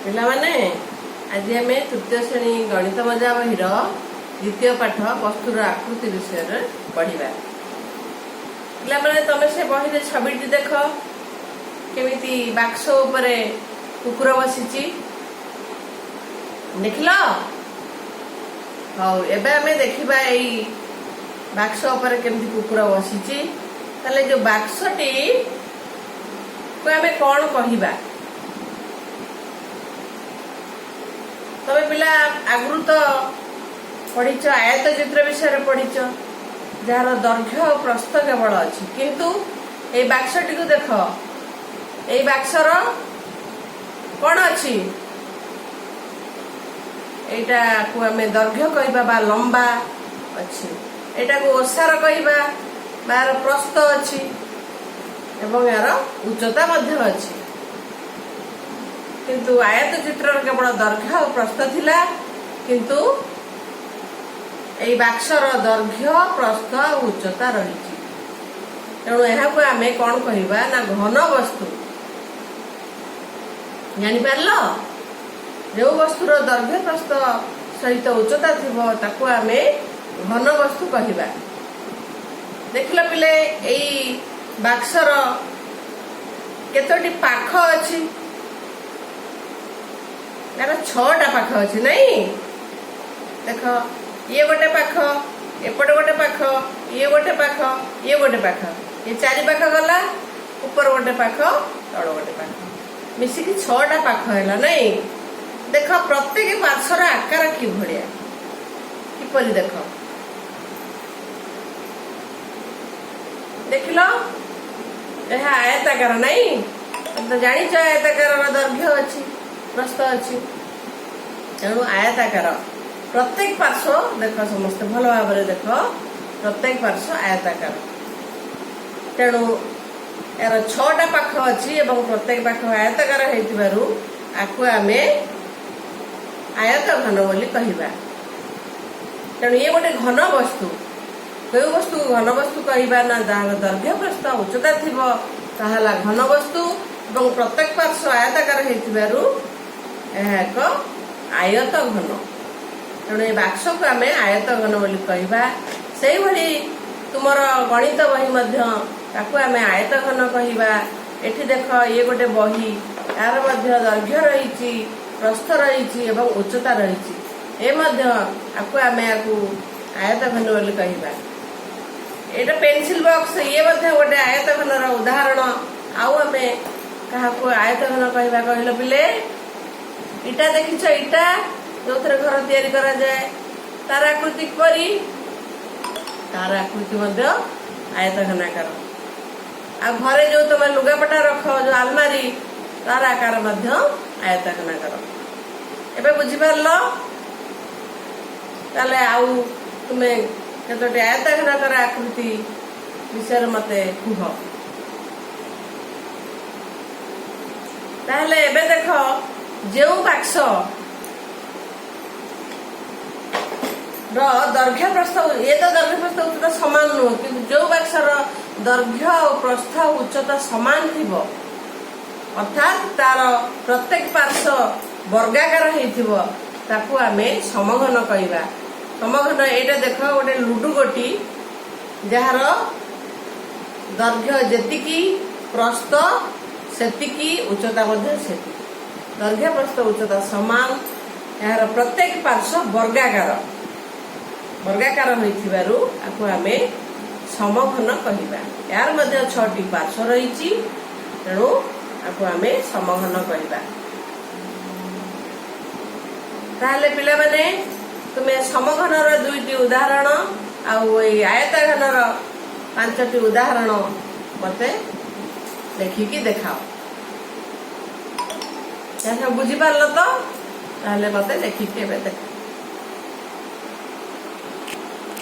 ପିଲାମାନେ, ଆଜି ଆମେ ତୃତୀୟ ଶ୍ରେଣୀ ଗଣିତ ମଜା ବହିର ଦ୍ୱିତୀୟ ପାଠ ବସ୍ତୁର ଆକୃତି ବିଷୟରେ ପଢିବା। ପିଲାମାନେ, ତମେ ସେ ବହିରେ ଛବିଟି ଦେଖ, କେମିତି ବାକ୍ସ ଉପରେ କୁକୁର ବସିଛି। ଦେଖିଲ? ହଉ, ଏବେ ଆମେ ଦେଖିବା ଏଇ ବାକ୍ସ ଉପରେ କେମିତି କୁକୁର ବସିଛି। ତାହେଲେ ଯୋଉ ବାକ୍ସଟି କୁ ଆମେ କଣ କହିବା? ତମେ ପିଲା ଆଗରୁ ତ ପଢିଛ, ଆୟତ ଚିତ୍ର ବିଷୟରେ ପଢିଛ, ଯାହାର ଦୈର୍ଘ୍ୟ ଆଉ ପ୍ରସ୍ଥ କେବଳ ଅଛି। କିନ୍ତୁ ଏଇ ବାକ୍ସଟିକୁ ଦେଖ, ଏଇ ବାକ୍ସର କଣ ଅଛି? ଏଇଟାକୁ ଆମେ ଦୈର୍ଘ୍ୟ କହିବା ବା ଲମ୍ବା ଅଛି। ଏଇଟାକୁ ଓସାର କହିବା ବା ଏହାର ପ୍ରସ୍ଥ ଅଛି ଏବଂ ଏହାର ଉଚ୍ଚତା ମଧ୍ୟ ଅଛି। କିନ୍ତୁ ଆୟତ ଚିତ୍ରର କେବଳ ଦୈର୍ଘ୍ୟ ଆଉ ପ୍ରସ୍ଥ ଥିଲା, କିନ୍ତୁ ଏଇ ବାକ୍ସର ଦୈର୍ଘ୍ୟ, ପ୍ରସ୍ଥ ଆଉ ଉଚ୍ଚତା ରହିଛି। ତେଣୁ ଏହାକୁ ଆମେ କଣ କହିବା ନା ଘନ ବସ୍ତୁ। ଜାଣିପାରିଲ? ଯେଉଁ ବସ୍ତୁର ଦୈର୍ଘ୍ୟ, ପ୍ରସ୍ଥ ସହିତ ଉଚ୍ଚତା ଥିବ, ତାକୁ ଆମେ ଘନ ବସ୍ତୁ କହିବା। ଦେଖିଲ ପିଲେ, ଏଇ ବାକ୍ସର କେତୋଟି ପାଖ ଅଛି? ଏହାର ଛଅଟା ପାଖ ଅଛି, ନାଇଁ? ଦେଖ, ଇଏ ଗୋଟେ ପାଖ, ଏପଟେ ଗୋଟେ ପାଖ, ଇଏ ଗୋଟେ ପାଖ, ଇଏ ଗୋଟେ ପାଖ, ଇଏ ଚାରି ପାଖ ଗଲା। ଉପର ଗୋଟେ ପାଖ, ତଳ ଗୋଟେ ପାଖ, ମିଶିକି ଛଅଟା ପାଖ ହେଲା, ନାଇଁ? ଦେଖ, ପ୍ରତ୍ୟେକ ପାର୍ଶ୍ୱର ଆକାର କି ଭଳିଆ, କିପରି ଦେଖ। ଦେଖିଲ? ଏହା ଆୟତାକାର, ନାଇଁ? ତମେ ତ ଜାଣିଛ, ଆୟତାକାରର ଦୈର୍ଘ୍ୟ ଅଛି, ପ୍ରସ୍ଥ ଅଛି। ତେଣୁ ଆୟତାକାର ପ୍ରତ୍ୟେକ ପାର୍ଶ୍ୱ ଦେଖ, ସମସ୍ତେ ଭଲ ଭାବରେ ଦେଖ, ପ୍ରତ୍ୟେକ ପାର୍ଶ୍ୱ ଆୟତାକାର। ତେଣୁ ଏହାର ଛଅଟା ପାଖ ଅଛି ଏବଂ ପ୍ରତ୍ୟେକ ପାଖ ଆୟତାକାର ହେଇଥିବାରୁ ଆକୁ ଆମେ ଆୟତ ଘନ ବୋଲି କହିବା। ତେଣୁ ଇଏ ଗୋଟେ ଘନ ବସ୍ତୁ। କେଉଁ ବସ୍ତୁକୁ ଘନ ବସ୍ତୁ କହିବା ନା ଯାହାର ଦୈର୍ଘ୍ୟ, ପ୍ରସ୍ଥ, ଉଚ୍ଚତା ଥିବ, ତାହା ହେଲା ଘନ ବସ୍ତୁ ଏବଂ ପ୍ରତ୍ୟେକ ପାର୍ଶ୍ୱ ଆୟତାକାର ହେଇଥିବାରୁ ଏହା ଏକ ଆୟତ ଘନ। ତେଣୁ ଏ ବାକ୍ସକୁ ଆମେ ଆୟତ ଘନ ବୋଲି କହିବା। ସେଇଭଳି ତୁମର ଗଣିତ ବହି ମଧ୍ୟ, ତାକୁ ଆମେ ଆୟତ ଘନ କହିବା। ଏଠି ଦେଖ, ଇଏ ଗୋଟେ ବହି, ଏହାର ମଧ୍ୟ ଦୈର୍ଘ୍ୟ ରହିଛି, ପ୍ରସ୍ଥ ରହିଛି ଏବଂ ଉଚ୍ଚତା ରହିଛି। ଏ ମଧ୍ୟ ଆକୁ ଆମେ ଆୟତ ଘନ ବୋଲି କହିବା। ଏଇଟା ପେନସିଲ ବକ୍ସ, ଇଏ ମଧ୍ୟ ଗୋଟେ ଆୟତ ଘନର ଉଦାହରଣ। ଆଉ ଆମେ କାହାକୁ ଆୟତ ଘନ କହିବା, କହିଲ ପିଲେ? ଇଟା ଦେଖିଛ? ଇଟା ଯୋଉଥିରେ ଘର ତିଆରି କରାଯାଏ, ତାର ଆକୃତି କିପରି? ତାର ଆକୃତି ମଧ୍ୟ ଆୟତ ଘନାକାର। ଆଉ ଘରେ ଯୋଉ ତମେ ଲୁଗାପଟା ରଖ, ଯୋଉ ଆଲମାରି, ତାର ଆକାର ମଧ୍ୟ ଆୟତ ଘନାକାର। ଏବେ ବୁଝିପାରିଲ? ତାହେଲେ ଆଉ ତୁମେ କେତୋଟି ଆୟତ ଘନାକାର ଆକୃତି ବିଷୟରେ ମତେ କୁହ। ତାହେଲେ ଏବେ ଦେଖ, ଯେଉଁ ବାକ୍ସ ର ଦୈର୍ଘ୍ୟ, ପ୍ରସ୍ଥ, ଇଏ ତ ଦୈର୍ଘ୍ୟ, ପ୍ରସ୍ଥ, ଉଚ୍ଚତା ସମାନ ନୁହଁ, କିନ୍ତୁ ଯୋଉ ବାକ୍ସର ଦୈର୍ଘ୍ୟ ଆଉ ପ୍ରସ୍ଥ ଆଉ ଉଚ୍ଚତା ସମାନ ଥିବ, ଅର୍ଥାତ୍ ତାର ପ୍ରତ୍ୟେକ ପାର୍ଶ୍ୱ ବର୍ଗାକାର ହେଇଥିବ, ତାକୁ ଆମେ ସମଘନ କହିବା। ସମଘନ, ଏଇଟା ଦେଖ, ଗୋଟେ ଲୁଡୁ ଗୋଟି, ଯାହାର ଦୈର୍ଘ୍ୟ ଯେତିକି, ପ୍ରସ୍ଥ ସେତିକି, ଉଚ୍ଚତା ମଧ୍ୟ ସେତିକି। ଦୈର୍ଘ୍ୟ, ପ୍ରସ୍ଥ, ଉଚ୍ଚତା ସମାନ। ଏହାର ପ୍ରତ୍ୟେକ ପାର୍ଶ୍ୱ ବର୍ଗାକାର। ବର୍ଗାକାର ହୋଇଥିବାରୁ ଆକୁ ଆମେ ସମଘନ କହିବା। ଏହାର ମଧ୍ୟ ଛଅଟି ପାର୍ଶ୍ୱ ରହିଛି, ତେଣୁ ଆକୁ ଆମେ ସମଘନ କହିବା। ତାହେଲେ ପିଲାମାନେ, ତୁମେ ସମଘନର ଦୁଇଟି ଉଦାହରଣ ଆଉ ଏଇ ଆୟତାଘନର ପାଞ୍ଚଟି ଉଦାହରଣ ମତେ ଲେଖିକି ଦେଖାଅ। ଏହା ସବୁ ବୁଝିପାରିଲ ତ? ତାହେଲେ ମତେ ଲେଖିକି ଏବେ ଦେଖାଅ।